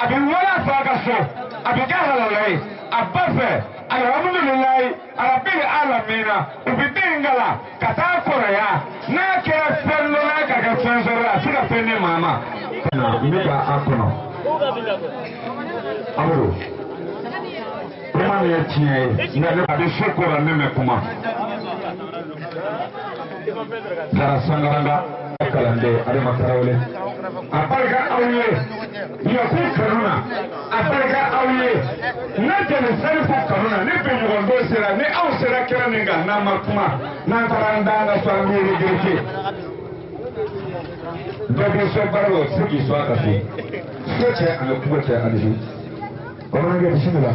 A bɛ wolo a fa ka so, a bɛ kɛ halala ye a ba fɛ. Alhamdulilayi arabil alamina, u bɛ den kalan ka taa kɔrɔya. N'a kɛra fɛn dɔ la ka kɛ fɛn sɔrɔ, a tɛ se ka fɛn di maa ma. N bɛ ka a kɔnɔ. Amadu, kuma min ye tiɲɛ ye, nka ne a bɛ so kɔrɔ ne mɛ kuma. Jara Sangaranga kalanden Adama Tarawele, a barika aw ye Yaku kanu na, a barika aw ye ne Jeli Salifu kanu na. Ni bɛnɲɔgɔn dɔ sera, ni aw sera kɛnɛ min kan, n'an ma kuma, n'an taara an da an ka so, an bɛ regretter. Dɔ bɛ so baara la, o tɛ se k'i sɔn a ka so. So cɛ ani kungo cɛ ani su. Bamanankɛ, bisimila.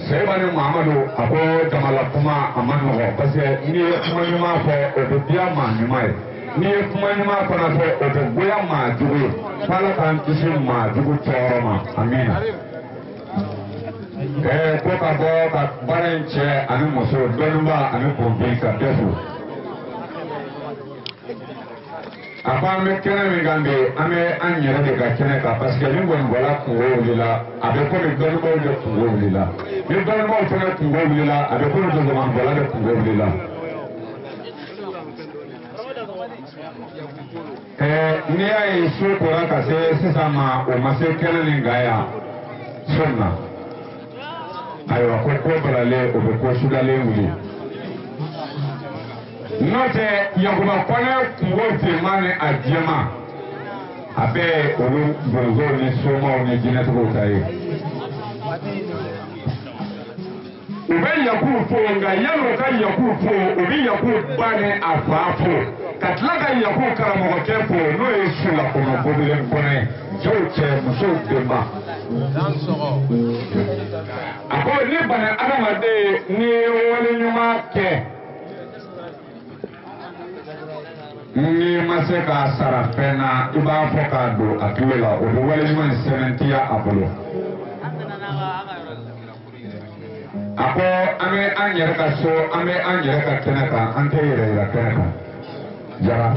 Seyibani Muhamadu, a ko jamala kuma a ma nɔgɔ, parce que n'i ye kuma ɲuman fɔ, o bɛ diya maa ɲuman ye, n'i ye kuma ɲuman fana fɔ, o bɛ goya maa jugu ye. F'Ala k'an kisi maa jugu tɔɔrɔ ma, amiina. Ko ka bɔ ka baara in cɛ ani muso, dɔnnibaa ani kunfin, ka bɛɛ fo. A ko an bɛ kɛnɛ min kan bi, an bɛ an yɛrɛ de ka kɛnɛ kan, parce que ni gɔnibɔla kungo wulila, a bɛ komi dɔnnibaaw de kungo wulila. Ni dɔnnibaaw fana kungo wulila, a bɛ komi gɔnibɔla de kungo wulila. N'i y'a ye so kora ka se sisan ma, o ma se kɛnɛ nin kan yan so in na. Ayiwa, ko ko balalen, o bɛ ko sudalen wuli. N'o tɛ, Yakuba Kɔnɛ kungo finman ni a jɛman, a bɛɛ ye olu donsow ni somaw ni jinɛtigiw ta ye. U bɛ Yaku fo, nka yanni u ka Yaku fo, u bɛ Yaku ba ni a fa fo, ka tila ka Yaku karamɔgɔkɛ fo, n'o ye Sulakɔnɔ Bobilen Kɔnɛ ye, cɛw cɛ, musow denba. A ko ni bana adamaden, n'i ye wale ɲuman kɛ, n'i ma se k'a sara fɛn na, i b'a fɔ k'a don a tulo la, o bɛ wale ɲuman in sɛmɛntiya a bolo. A ko an bɛ an yɛrɛ ka so, an bɛ an yɛrɛ ka kɛnɛ kan, an tɛ yɛrɛ yira kɛnɛ kan. Jara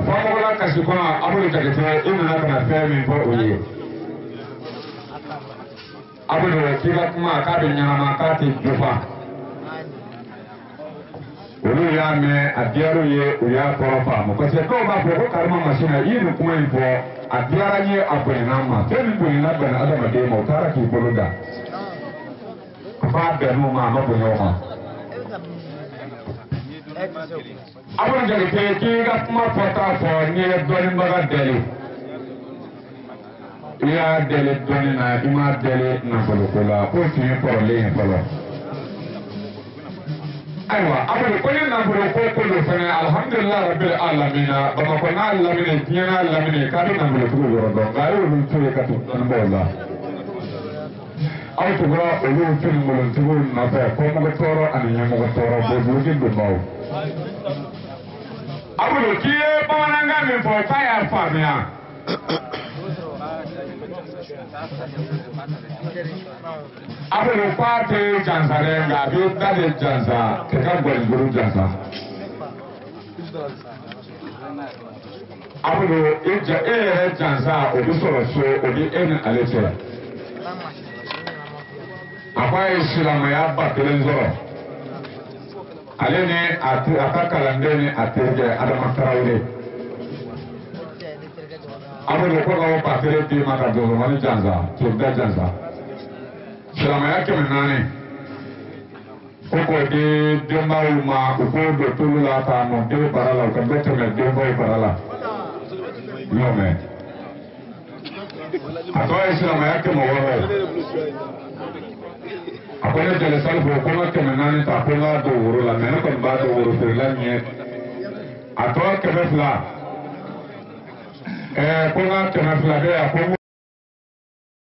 famɔgɔla kasi kɔnɔ, Abudu Jakite, i nana ka na fɛn min fɔ o ye. Abudu, k'i ka kuma k'a bɛ ɲɛnama, k'a tɛ jofa. Olu y'a mɛn, a diyar'u ye, u y'a kɔrɔ faamu, parce que dɔw b'a fɔ ko karima masina, i ye nin kuma in fɔ, a diyara n ye, a bonyana n ma. Fɛn min bonyana bɛnna adamaden ma, o taara k'i bolo da f'a bɛnn'o ma, a ma bonya o ma. Abudu Jakite, k'i ka kuma fɔta fɔ, n'i ye dɔnnibaga deli, i y'a deli dɔnni na, i m'a deli nafoloko la, k'o tun ye kɔrɔlen ye fɔlɔ. Ayiwa, Abudu, ko ni nafolo ko ko don fɛnɛ, alihamudulilayi rabil alamina, Bamakɔ n'a lamini, diɲɛ n'a lamini, k'a bɛ nafolotigiw yɔrɔ dɔn, nka a y'olu to yen ka tugu dɔnnibaaw la. Aw tugura olu finikolontigiw nɔfɛ, kɔmɔgɔ tɔɔrɔ ani ɲɛmɔgɔ tɔɔrɔ, boduloki donbaw. Abudu, k'i ye bamanankan min fɔ, k'a y'a faamuya. Abudu k'a tɛ jansa dɛ, nka a bɛ da de jansa k'i ka gɔniburu jansa. Abudu, e yɛrɛ jansa, o bɛ sɔrɔ so, o bɛ e ni ale cɛ. A ko a ye silamɛya 1000 sɔrɔ, ale ni a ka kalanden ni a terikɛ Adama Tarawele. Abudu, ko ka o 1000 d'i ma ka donsomani jansa, k'i da jansa. Silamɛya 400, ko k'o di denbaw ma, u k'o don tulu la k'a mɔ den bara la, u ka dɔ tɛmɛ denbaw bara la. N y'o mɛn. A tɔ ye silamɛya 600 ye. A ko ne Jeli Salifu, ko n ka 400 ta, ko n k'a don woro la, mɛ ne kɔni b'a don woro feerela ɲɛ. A tɔ 200, ko n ka 200 bɛ yan, ko n